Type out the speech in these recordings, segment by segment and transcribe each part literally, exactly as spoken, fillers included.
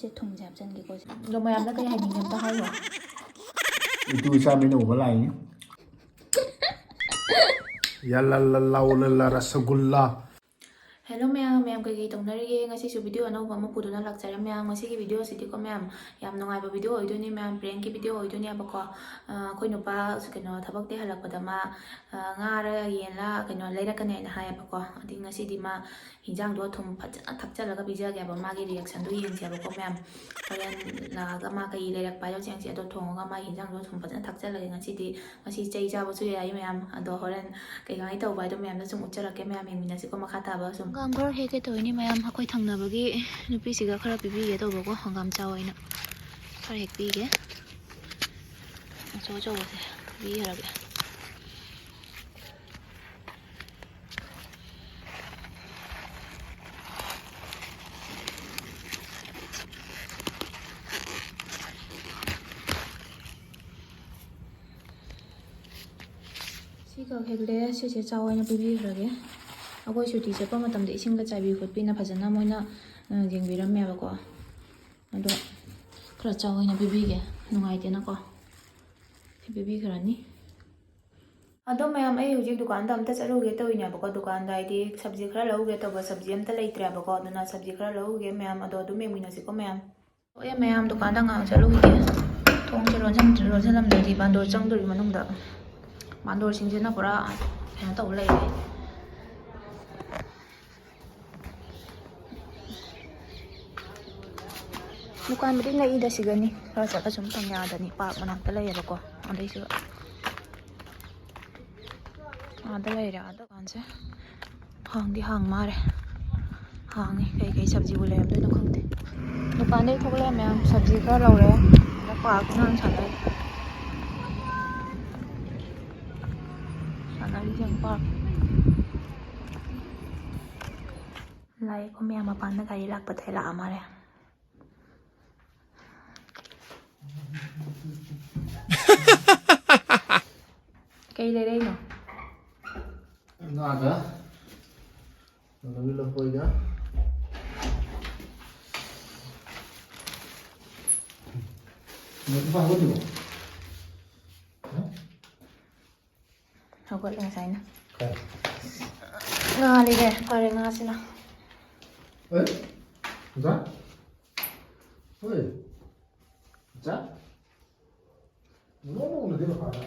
ꯁꯦ ꯊꯨꯝꯁꯦ ꯍꯥꯞꯆꯤꯟꯒꯦꯀꯣ꯫ ꯑꯗꯣ ꯃꯌꯥꯝꯅ ꯀꯩ ꯍꯥꯏꯅꯤꯡꯉꯦ ꯑꯝꯇ ꯍꯥꯏꯌꯣ꯫ ꯏꯇꯨ ꯏꯆꯥ ꯃꯤꯅ ꯎꯕ ꯂꯥꯛꯏꯅꯤ꯫ ꯌꯥ ꯂꯥ ꯂꯥ ꯂꯥ ꯑꯣ ꯂꯥ ꯂꯥ ꯔꯁꯒꯨꯜꯂꯥ꯫ Hello ꯃꯌꯥꯝ, ꯃꯌꯥꯝ ꯀꯩꯀꯩ ꯇꯧꯅꯔꯤꯒꯦ? ꯉꯁꯤꯁꯨ video ꯑꯅꯧꯕ ꯑꯃ ꯄꯨꯗꯨꯅ ꯂꯥꯛꯆꯔꯦ ꯃꯌꯥꯝ꯫ ꯉꯁꯤꯒꯤ video ꯑꯁꯤꯗꯤꯀꯣ ꯃꯌꯥꯝ, ꯌꯥꯝ ꯅꯨꯡꯉꯥꯏꯕ video ꯑꯣꯏꯗꯣꯏꯅꯤ ꯃꯌꯥꯝ, prank ꯀꯤ video ꯑꯣꯏꯗꯣꯏꯅꯦꯕꯀꯣ꯫ ꯑ, ꯑꯩꯈꯣꯏ ꯅꯨꯄꯥ ꯀꯩꯅꯣ ꯊꯕꯛꯇꯩ ꯍꯜꯂꯛꯄꯗ ꯃꯥ, ꯑ, ꯉꯥꯔ ꯌꯦꯟꯂ ꯀꯩꯅꯣ ꯂꯩꯔꯛꯀꯅꯤ ꯍꯥꯏꯅ ꯍꯥꯏꯌꯦꯕꯀꯣ꯫ ꯑꯗꯨꯗꯤ ꯉꯁꯤꯗꯤ ꯃꯥ ꯍꯤꯟꯖꯥꯡꯗꯣ ꯊꯨꯝ ꯐꯖꯅ ꯊꯛꯆꯜꯂꯒ ꯄꯤꯖꯒꯦꯕ꯫ ꯃꯥꯒꯤ reaction ꯗꯣ ꯌꯦꯡꯁꯦꯕꯀꯣ ꯃꯌꯥꯝ꯫ ꯍꯣꯔꯦꯟ ꯂꯥꯛꯑꯒ ꯃꯥ ꯀꯩ ꯂꯩꯔꯛꯄ ꯍꯥꯏꯗꯣ ꯌꯦꯡꯁꯦ꯫ ꯑꯗꯣ ꯊꯣꯡꯉꯒ ꯃꯥꯒꯤ ꯍꯤꯟꯖꯥꯡꯗꯣ ꯊꯨꯝ ꯐꯖꯅ ꯊꯛꯆꯜꯂꯒꯦ ꯉꯁꯤꯗꯤ꯫ ꯉꯁꯤ ꯆꯩ ꯆꯥꯕꯁꯨ ꯌꯥꯏ ꯃꯌꯥꯝ꯫ ꯑꯗꯣ ꯍꯣꯔꯦꯟ ꯀꯩ ꯀꯃꯥꯏꯅ ꯇꯧꯕ ꯍꯥꯏꯗꯣ ꯃꯌꯥꯝꯗ ꯁꯨꯝ ꯎꯠꯆꯔꯛꯀꯦ ꯃꯌꯥꯝ, ꯌꯦꯡꯃꯤꯟꯅꯁꯤꯀꯣ ꯃꯈꯥ ꯇꯥꯕ ꯁꯨꯝ꯫ ꯍꯪꯒꯥꯝ ꯈꯔ ꯍꯦꯛꯀꯦ ꯇꯧꯔꯤꯅꯤ ꯃꯌꯥꯝ, ꯑꯩꯈꯣꯏ ꯊꯪꯅꯕꯒꯤ ꯅꯨꯄꯤꯁꯤꯒ ꯈꯔ ꯄꯤꯕꯤꯒꯦ ꯇꯧꯕꯀꯣ, ꯍꯪꯒꯥꯝ ꯆꯥꯎ ꯍꯥꯏꯅ꯫ ꯈꯔ ꯍꯦꯛꯄꯤꯒꯦ꯫ ꯑꯆꯧ ꯑꯆꯧꯕꯁꯦ ꯄꯤꯈ꯭ꯔꯒꯦ꯫ ꯁꯤꯈꯛ ꯍꯦꯛꯂꯦ, ꯁꯤꯁꯦ ꯆꯥꯎ ꯍꯥꯏꯅ ꯄꯤꯕꯤꯈ꯭ꯔꯒꯦ꯫ ꯑꯩꯈꯣꯏ ꯁꯨꯇꯤ ꯆꯠꯄ ꯃꯇꯝꯗ ꯏꯁꯤꯡꯒ ꯆꯥꯏꯕꯤ ꯈꯣꯠꯄꯤꯅ ꯐꯖꯅ ꯃꯣꯏꯅ, ꯑ, ꯌꯦꯡꯕꯤꯔꯝꯃꯦꯕꯀꯣ꯫ ꯑꯗꯣ ꯈꯔ ꯆꯥꯎ ꯍꯥꯏꯅ ꯄꯤꯕꯤꯒꯦ, ꯅꯨꯡꯉꯥꯏꯇꯦꯅꯀꯣ꯫ ꯁꯤ ꯄꯤꯕꯤꯈ꯭ꯔꯅꯤ꯫ ꯑꯗꯣ ꯃꯌꯥꯝ, ꯑꯩ ꯍꯧꯖꯤꯛ ꯗꯨꯀꯥꯟꯗ ꯑꯝꯇ ꯆꯠꯂꯨꯒꯦ ꯇꯧꯔꯤꯅꯦꯕꯀꯣ꯫ ꯗꯨꯀꯥꯟꯗ ꯍꯥꯏꯗꯤ ꯁꯕꯖꯤ ꯈꯔ ꯂꯧꯔꯨꯒꯦ ꯇꯧꯕ, ꯁꯕꯖꯤ ꯑꯝꯇ ꯂꯩꯇ꯭ꯔꯦꯕꯀꯣ꯫ ꯑꯗꯨꯅ ꯁꯕꯖꯤ ꯈꯔ ꯂꯧꯔꯨꯒꯦ ꯃꯌꯥꯝ, ꯑꯗꯣ ꯑꯗꯨꯝ ꯌꯦꯡꯃꯤꯟꯅꯁꯤꯀꯣ ꯃꯌꯥꯝ꯫ ꯊꯣꯛꯑꯦ ꯃꯌꯥꯝ, ꯗꯨꯀꯥꯟꯗ ꯉꯥꯏꯍꯥꯛ ꯆꯠꯂꯨꯈꯤꯒꯦ꯫ ꯊꯣꯡꯁꯦ ꯂꯣꯟꯁꯤꯟ-, ꯂꯣꯟꯁꯤꯜꯂꯝꯗ꯭ꯔꯗꯤ ꯕꯥꯟꯗꯣꯔ ꯆꯪꯗꯣꯔꯤ ꯃꯅꯨꯡꯗ꯫ ꯕꯥꯟꯗꯣꯔꯁꯤꯡꯁꯤꯅ ꯄꯨꯔꯥ ꯀꯩꯅꯣ ꯇꯧ ꯂꯩꯔꯦ꯫ ꯗꯨꯀꯥꯟꯕꯨꯗꯤ ꯅꯛꯏꯗ ꯁꯤꯒꯅꯤ, ꯈꯔ ꯆꯠꯂ ꯁꯨꯝ ꯐꯪ ꯌꯥꯗꯅꯤ, ꯄꯥꯔꯛ ꯃꯅꯥꯛꯇ ꯂꯩꯌꯦꯕꯀꯣ꯫ ꯑꯗꯩꯁꯨ ꯑꯥꯗ ꯂꯩꯔꯦ, ꯑꯥ ꯗꯨꯀꯥꯟꯁꯦ꯫ ꯍꯥꯡꯗꯤ ꯍꯥꯡ ꯃꯥꯜꯂꯦ꯫ ꯍꯥꯡꯉꯤ꯫ ꯀꯩꯀꯩ ꯁꯕꯖꯤꯕꯨ ꯂꯩꯔꯝꯗꯣꯏꯅꯣ ꯈꯪꯗꯦ꯫ ꯗꯨꯀꯥꯟꯗꯩ ꯊꯣꯛꯂꯛꯑꯦ ꯃꯌꯥꯝ, ꯁꯕꯖꯤ ꯈꯔ ꯂꯧꯔꯦ꯫ ꯑꯗ ꯄꯥꯔꯛꯇ ꯉꯥꯛ ꯁꯥꯟꯅꯔꯤ꯫ ꯁꯥꯟꯅꯔꯤꯁꯦ ꯌꯥꯝ ꯄꯥꯔꯛ꯫ ꯂꯥꯛꯑꯦꯀꯣ ꯃꯌꯥꯝ, ꯃꯄꯥꯟꯗ ꯒꯥꯔꯤ ꯂꯥꯛꯄ ꯊꯦꯂꯛꯑ ꯃꯥꯜꯂꯦ꯫ ꯀꯩ ꯂꯩꯔꯛꯏꯅꯣ? ꯉꯥꯒ ꯀꯩꯅꯣꯒꯤ ꯂꯐꯣꯏꯒ꯫ ꯅꯪ ꯏꯝꯐꯥꯜ ꯍꯧꯒꯠꯇ꯭ꯔꯤꯕꯣ? ꯍꯥ? ꯍꯧꯒꯠꯂꯦ ꯉꯁꯥꯏꯅ꯫ ꯀꯥꯏ? ꯉꯥꯜꯂꯤꯅꯦ꯫ ꯐꯔꯦ ꯉꯥꯁꯤꯅ꯫ ꯑꯦ? ꯑꯣꯖꯥ? ꯍꯣꯏ꯫ ꯑꯣꯖꯥ? ꯅꯣꯡ ꯃꯪꯂꯗꯤ ꯃꯄꯥꯟꯗ꯫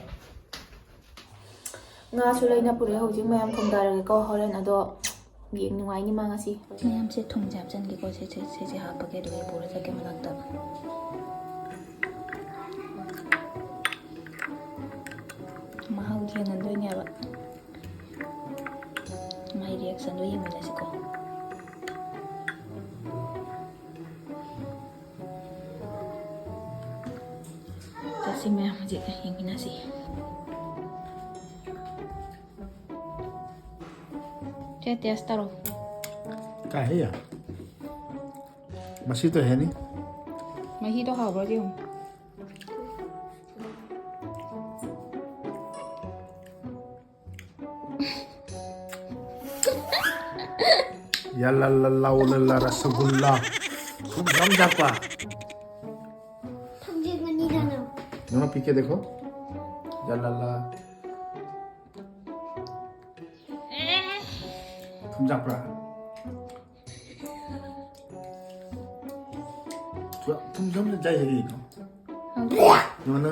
ꯉꯥꯁꯨ ꯂꯩꯅ ꯄꯨꯔꯛꯑꯦ꯫ ꯍꯧꯖꯤꯛ ꯃꯌꯥꯝ ꯊꯣꯡꯗꯥꯔꯒꯦꯀꯣ꯫ ꯍꯣꯔꯦꯟ ꯑꯗꯣ ꯌꯦꯡ ꯅꯨꯡꯉꯥꯏꯅꯤ ꯃꯥ ꯉꯁꯤ꯫ ꯃꯌꯥꯝꯁꯦ ꯊꯨꯝꯁꯦ ꯍꯥꯞꯆꯤꯟꯒꯦꯀꯣ꯫ ꯁꯦ, ꯁꯦ, ꯁꯦ, ꯁꯦ ꯍꯥꯞꯄꯒꯦ, ꯑꯗꯨꯒ ꯄꯨꯔ ꯆꯠꯀꯦ ꯃꯅꯥꯛꯇ꯫ ꯃꯍꯥꯎ ꯌꯦꯡꯍꯟꯗꯣꯏꯅꯦꯕ꯫ ꯃꯥꯏ reactionꯗꯣ ꯌꯦꯡꯃꯤꯟꯅꯁꯤꯀꯣ꯫ ꯆꯠꯁꯤ ꯃꯌꯥꯝ, ꯍꯧꯖꯤꯛ ꯌꯦꯡꯃꯤꯟꯅꯁꯤ꯫ ꯁꯦ, taste ꯇꯧꯔꯣ꯫ ꯀꯥꯏ ꯍꯦ ꯌꯥ? ꯃꯁꯤ ꯇꯧ ꯍꯦꯅꯤ꯫ ꯃꯍꯤꯗꯣ ꯍꯥꯎꯕ꯭ꯔꯣ ꯌꯦꯡꯉꯨ꯫ ꯌꯥ ꯂꯥ ꯂꯥ ꯂꯥꯎ ꯂꯥ ꯂꯥ ꯔꯁꯒꯨꯜꯂꯥ꯫ ꯊꯨꯝ ꯌꯥꯝ ꯌꯥꯛꯄ꯫ ꯊꯥꯡꯖꯤꯡ ꯑꯅꯤꯗꯅ꯫ ꯅꯪꯅ ꯄꯤꯛꯀꯦ ꯗꯦꯈꯣ꯫ ꯌꯥ ꯂꯥ ꯂꯥ꯫ ꯊꯨꯝ ꯌꯥꯛꯄ꯭ꯔꯥ? ꯊꯨꯝ ꯌꯥꯝꯅ ꯌꯥꯛꯏ ꯀꯩꯒꯤꯅꯣ? ꯅꯉꯣꯟꯗ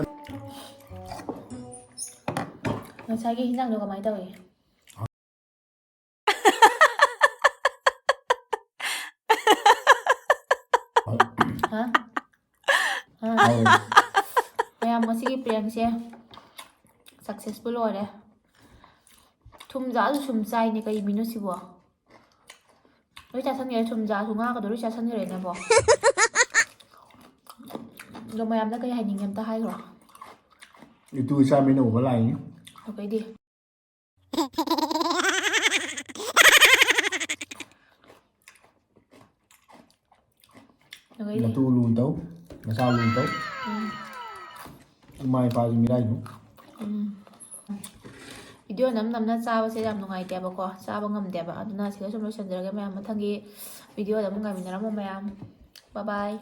ꯉꯁꯥꯏꯒꯤ ꯍꯤꯟꯖꯥꯡꯗꯣ ꯀꯃꯥꯏꯅ ꯇꯧꯏ? ꯍꯥ? ꯍꯥ? ꯑꯧ꯫ ꯃꯌꯥꯝ, ꯉꯁꯤꯒꯤ prankꯁꯦ successful ꯑꯣꯏꯔꯦ꯫ ꯊꯨꯝ ꯖꯥꯔꯁꯨ ꯁꯨꯝ ꯆꯥꯏꯅꯦ, ꯀꯩ ꯃꯤꯅꯣ ꯁꯤꯕꯣ? ꯂꯣꯏ ꯆꯥꯁꯟꯈ꯭ꯔꯦ, ꯊꯨꯝ ꯖꯥꯔꯁꯨ ꯉꯥꯒꯗꯣ ꯂꯣꯏ ꯆꯥꯁꯟꯈ꯭ꯔꯦꯅꯦꯕꯣ꯫ ꯑꯗꯣ ꯃꯌꯥꯝꯗ ꯀꯩ ꯍꯥꯏꯅꯤꯡꯉꯤ ꯑꯝꯇ ꯍꯥꯏꯈ꯭ꯔꯣ꯫ ꯏꯇꯨ ꯏꯆꯥ ꯃꯤꯅ ꯎꯕ ꯂꯥꯛꯏꯅꯤ꯫ ꯑꯗꯩꯗꯤ? ꯑꯗꯩꯗꯤ? ꯅꯇꯨ ꯂꯨꯅ ꯇꯧ, ꯅꯆꯥ ꯂꯨꯅ ꯇꯧ꯫ ꯎꯝ꯫ ꯏꯃꯥ ꯏꯄꯥꯁꯨ ꯃꯤꯔꯥꯏꯅꯨ꯫ ꯎꯝ꯫ Video ꯅꯝ ꯅꯝꯅ ꯆꯥꯕꯁꯦ ꯌꯥꯝ ꯅꯨꯡꯉꯥꯏꯇꯦꯕꯀꯣ, ꯆꯥꯕ ꯉꯝꯗꯦꯕ꯫ ꯑꯗꯨꯅ ꯁꯤꯗ ꯁꯨꯝ ꯂꯣꯏꯁꯤꯟꯖꯔꯒꯦ ꯃꯌꯥꯝ, ꯃꯊꯪꯒꯤ videoꯗ ꯑꯃꯨꯛ ꯉꯥꯏꯃꯤꯟꯅꯔꯝꯃꯣ ꯃꯌꯥꯝ꯫ Bye bye꯫